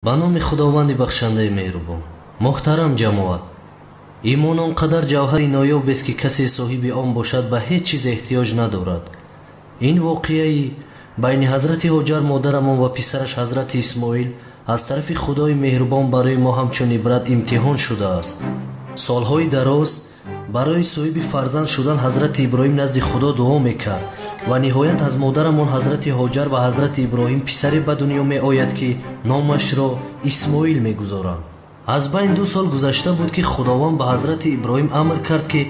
Ба номи Худованди бахшандаи меҳрубон. Муҳтарам ҷамоат, имон он қадар ҷавҳари ноёбест, ки касе соҳиби он бошад, ба ҳеҷ чиз эҳтиёҷ надорад. Ин воқеаи байни ҳазрати Ҳоҷар модарамон ва писараш ҳазрати Исмоил аз тарафи Худои меҳрубон барои мо ҳамчун ибрат имтиҳон шудааст. Солҳои дароз барои соҳиби фарзанд шудан ҳазрати Иброҳим назди Худо дуо мекард ва ниҳоят аз модарамон ҳазрати Ҳоҷар ва ҳазрати Иброҳим писаре ба дунё меояд, ки номашро Исмоил мегузоранд. Аз байн 2 сол гузашта буд, ки Худованд ба ҳазрати Иброҳим амр кард, ки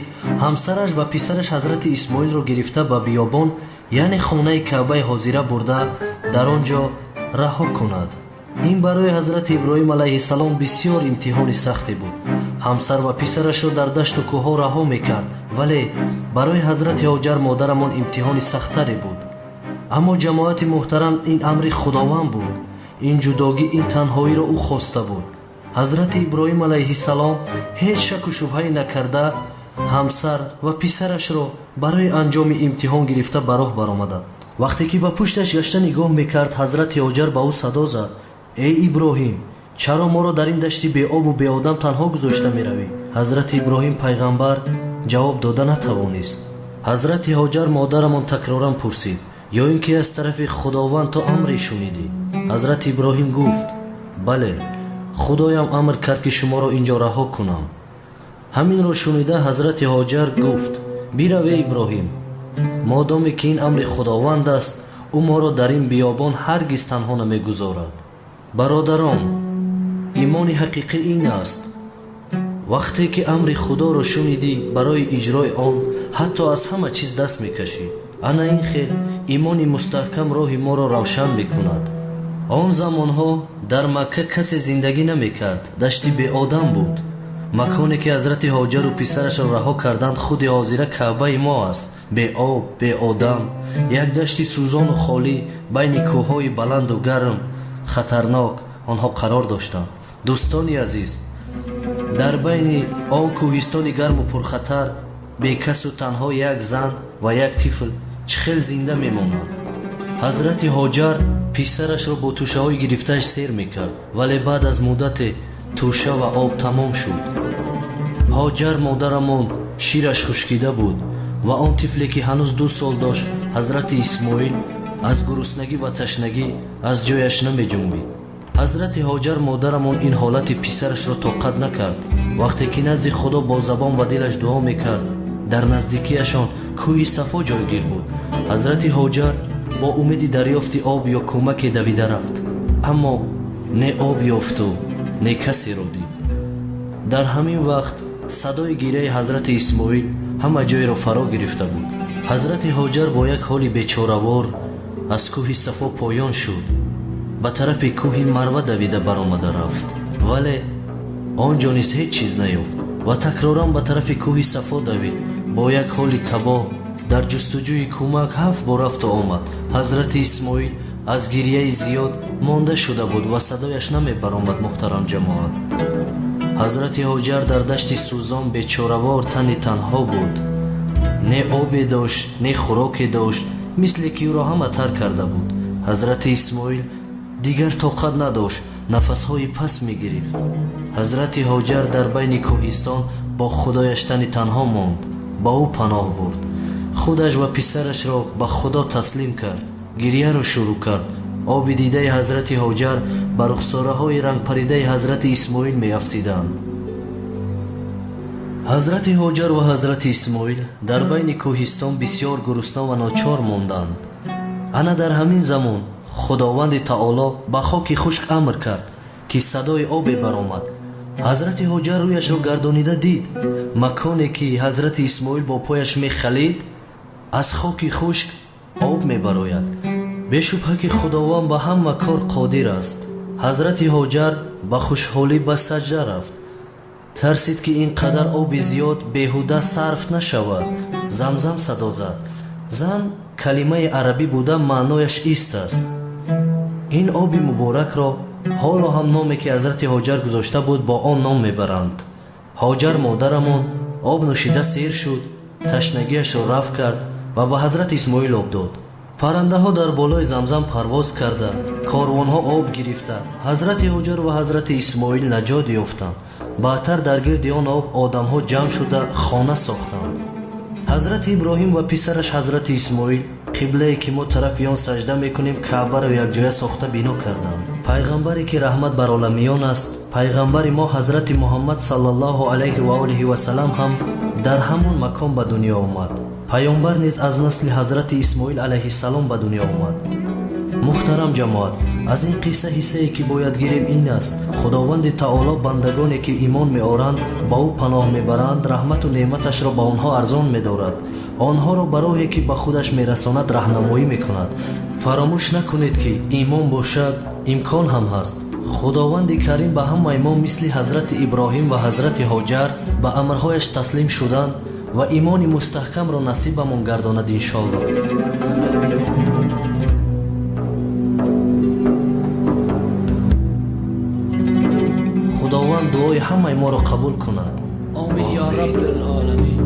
ҳамсараш ва писараш ҳазрати Исмоилро гирифта ба биёбон, яъне хонаи Каъбаи ҳозира бурда дар он ҷо раҳо кунад. Ин барои ҳазрати Иброҳим алайҳиссалом бисёр имтиҳони сахте буд. Ҳамсар ва писарашро дар дашту кӯҳҳо раҳо мекард, вале барои ҳазрати Ҳоҷар модарамон имтиҳони сахттаре буд. Аммо ҷамоати муҳтарам, ин амри Худованд буд. Ин ҷудогӣ, ин танҳоиро ӯ хоста буд. Ҳазрати Иброҳим алайҳиссалом ҳеҷ шаку шубҳае накарда ҳамсар ва писарашро барои анҷоми имтиҳон гирифта ба роҳ баромаданд. Вақте ки ба пушташ гашта нигоҳ мекард, ҳазрати Ҳоҷар ба ӯ садо зад: «Эй Иброҳим, чаро моро дар ин дашти беобу беодам танҳо гузошта меравӣ?» Ҳазрати Иброҳим пайғамбар ҷавоб дода натавонист. Ҳазрати Ҳоҷар модарамон такроран пурсид: «Ё ин ки аз тарафи Худованд ту амре шунидӣ?» Ҳазрати Иброҳим гуфт: «Бале, Худоям амр кард, ки шуморо инҷо раҳо кунам». Ҳаминро шунида ҳазрати Ҳоҷар гуфт: «Бирав, эй Иброҳим, модоме ки ин амри Худованд аст, ӯ моро дар ин биёбон ҳаргиз танҳо намегузорад». Бародарон, имони ҳақиқӣ ин аст: вақте ки амри Худоро шунидӣ, барои иҷрои он ҳатто аз ҳама чиз даст мекашӣ. Ана ин хел имони мустаҳкам роҳи моро равшан мекунад. Он замонҳо дар Макка касе зиндагӣ намекард, дашти беодам буд. Маконе ки ҳазрати Ҳоҷару писарашро раҳо карданд, худи ҳозира Каъбаи мо аст. Беоб, беодам, як дашти сӯзону холӣ байни кӯҳҳои баланду гарм, хатарнок онҳо қарор доштанд. Дӯстони азиз, дар байни он кӯҳистони гарму пурхатар бекасу танҳо як зан ва як тифл чӣ хел зинда мемонад? Ҳазрати Ҳоҷар писарашро бо тӯшаҳои гирифтааш сер мекард, вале баъд аз муддате тӯша ва об тамом шуд. Ҳоҷар модарамон шираш хушкида буд ва он тифле ки ҳанӯз 2 сол дошт, ҳазрати Исмоил, аз гуруснагӣ ва ташнагӣ аз ҷояш намеҷунбид. Ҳазрати Ҳоҷар модарамон ин ҳолати писарашро тоқат накард. Вақте ки назди Худо бо забон ва дилаш дуо мекард, дар наздикиашон кӯҳи Сафо ҷойгир буд. Ҳазрати Ҳоҷар бо умеди дарёфти об ё кӯмаке давида рафт, аммо не об ёфту не касеро дид. Дар ҳамин вақт садои гиряи ҳазрати Исмоил ҳама ҷойро фаро гирифта буд. Ҳазрати Ҳоҷар бо як ҳоли бечоравор аз кӯҳи Сафо поён шуд, ба тарафи кӯҳи Марва давида баромада рафт, вале он ҷо низ ҳеҷ чиз наёфт ва такроран ба тарафи кӯҳи Сафо давид. Бо як ҳоли табоҳ дар ҷустуҷӯи кӯмак 7 бор рафту омад. Ҳазрати Исмоил аз гирияи зиёд монда шуда буд ва садояш намебаромад. Муҳтарам ҷамоат, ҳазрати Ҳоҷар дар дашти сӯзон бечоравор тани танҳо буд. Не обе дошт, не хӯроке дошт, мисле ки ӯро ҳама тарк карда буд. Ҳазрати Исмоил дигар тоқат надошт, нафасҳои пас мегирифт. Ҳазрати Ҳоҷар дар байни кӯҳистон бо худояш тани танҳо монд, ба ӯ паноҳ бурд. Худаш ва писарашро ба Худо таслим кард, гирияро шурӯъ кард. Оби дидаи ҳазрати Ҳоҷар ба рухсораҳои рангпаридаи ҳазрати Исмоил меафтиданд. Ҳазрати Ҳоҷар ва ҳазрати Исмоил дар байни кӯҳистон бисёр гурусна ва ночор монданд. Ана дар ҳамин замон Худованди Таоло ба хоки хушк амр кард, ки садои обе баромад. Ҳазрати Ҳоҷар рӯяшро гардонида дид, маконе ки ҳазрати Исмоил бо пояш мехалид, аз хоки хушк об мебарояд. Бешубҳа ки Худованд ба ҳама кор қодир аст. Ҳазрати Ҳоҷар ба хушҳолӣ ба саҷда рафт. Тарсид, ки ин қадар оби зиёд беҳуда сарф нашавад. Замзам садо зад. Зам калимаи арабӣ буда маънояш ист аст. Ин оби муборакро ҳоло ҳам номе ки ҳазрати Ҳоҷар гузошта буд, бо он ном мебаранд. Ҳоҷар модарамон об нӯшида сер шуд, ташнагиашро рафт кард ва ба ҳазрати Исмоил об дод. Паррандаҳо дар болои Замзам парвоз карда, корвонҳо об гирифта, ҳазрати Ҳоҷар ва ҳазрати Исмоил наҷот ёфтанд. Баъдтар дар гирди он об одамҳо ҷамъ шуда хона сохтанд. Ҳазрати Иброҳим ва писараш ҳазрати Исмоил қиблае ки мо тарафи он сажда мекунем, Каъбаро якҷоя сохта бино карданд. Пайғамбаре ки раҳмат бар оламиён аст, пайғамбари мо ҳазрати Муҳаммад саллаллоҳу алайҳи ва олиҳи васалам ҳам дар ҳамон макон ба дунё омад. Паёмбар низ аз насли ҳазрати Исмоил алайҳиссалом ба дунё омад. Муҳтарам ҷамоат, аз ин қисса ҳиссае ки бояд гирем ин аст: Худованди таоло бандагоне ки имон меоранд, ба ӯ паноҳ мебаранд, раҳмату неъматашро ба онҳо арзон медорад, онҳоро ба роҳе ки ба худаш мерасонад раҳнамоӣ мекунад. Фаромӯш накунед ки имон бошад, имкон ҳам ҳаст. Худованди карим ба ҳамаи мо мисли ҳазрати Иброҳим ва ҳазрати Ҳоҷар ба амрҳояш таслим шудан ва имони мустаҳкамро насибамон гардонад, иншоаллоҳ. Худованд дуои ҳамаи моро қабул кунад. Омин ё раббил оламин.